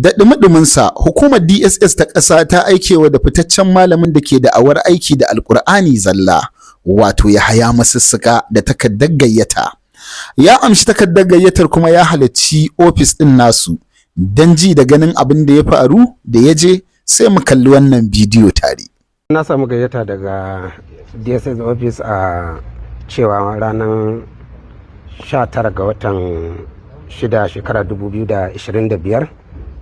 Da ɗumi-ɗuminsa, hukumar DSS ta ƙasa ta aikewa da fitaccen malamin da ke da'awar aiki da Alƙur'ani zalla, wato Yahaya Masussuka, da takardar gayyata. Ya amshi takardar gayyatar kuma ya halarci ofis ɗin nasu don ji da ganin abin da ya faru. Da ya je, sai mu kalli wannan bidiyo tare. Na samu gayyata daga DSS office a cewa ranar 19 ga watan 6, shekara 2025,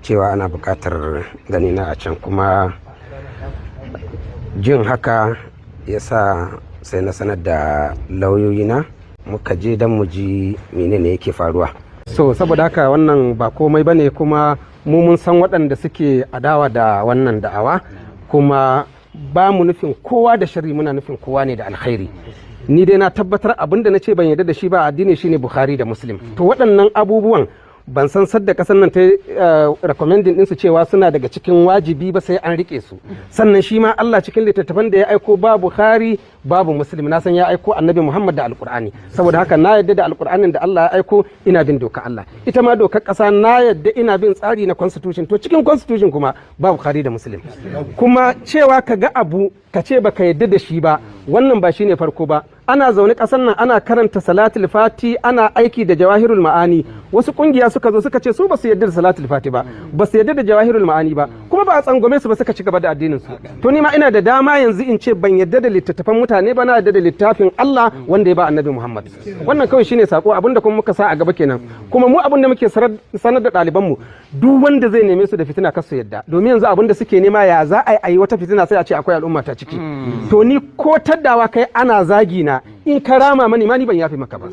cewa ana buƙatar ganina a can. Kuma jin haka ya sa sai na sanar da lauyoyina, muka je don mu ji menene yake faruwa. So saboda haka wannan ba komai bane, kuma mu mun san waɗanda suke adawa da wannan da'awa, kuma ba mu nufin kowa da sharri, muna nufin kowa ne da alkhairi. Ni dai na tabbatar abin da na ce ban yarda da shi ba addini shine Bukhari da Muslim. To waɗannan abubuwan ban san sadda kasar nan ta recommending ɗinsu cewa suna daga cikin wajibi ba, sai an rike su. Sannan shi ma Allah cikin littattafan da ya aiko ba Bukhari, babu Muslim. Na san ya aiko Annabi Muhammad da Alkur'ani. Saboda haka na yadda da Alkur'anin da Allah ya aiko, ina bin dokar Allah. Ita ma dokar ƙasa na yadda, ina bin tsari na constitution. To cikin constitution kuma ba Bukhari da Muslim. Kuma cewa ka ga abu ka ce baka yadda da shi ba, wannan ba shine farko ba. Ana zaune ƙasar nan ana karanta Salatul Fati, ana aiki da Jawahirul Ma'ani, wasu kungiya suka zo suka ce su ba su yarda da Salatul Fati ba, ba su yarda da Jawahirul Ma'ani ba, kuma ba a tsangwame su ba, suka ci gaba da addinin su. To ni ma ina da dama yanzu in ce ban yarda da littattafan mutane ba, na yarda da littafin Allah wanda ya ba Annabi Muhammad. Wannan kawai shine sako. Abinda kuma muka sa a gaba kenan. Kuma mu abinda muke sanar da ɗaliban mu, duk wanda zai neme su da fitina, kar su yarda, domin yanzu abinda suke nema, ya za a yi wata fitina sai a ce akwai al'umma ta ciki. To ni ko taddawa kai ana zagi na, in ka rama mani ma, ni ban yafe maka ba.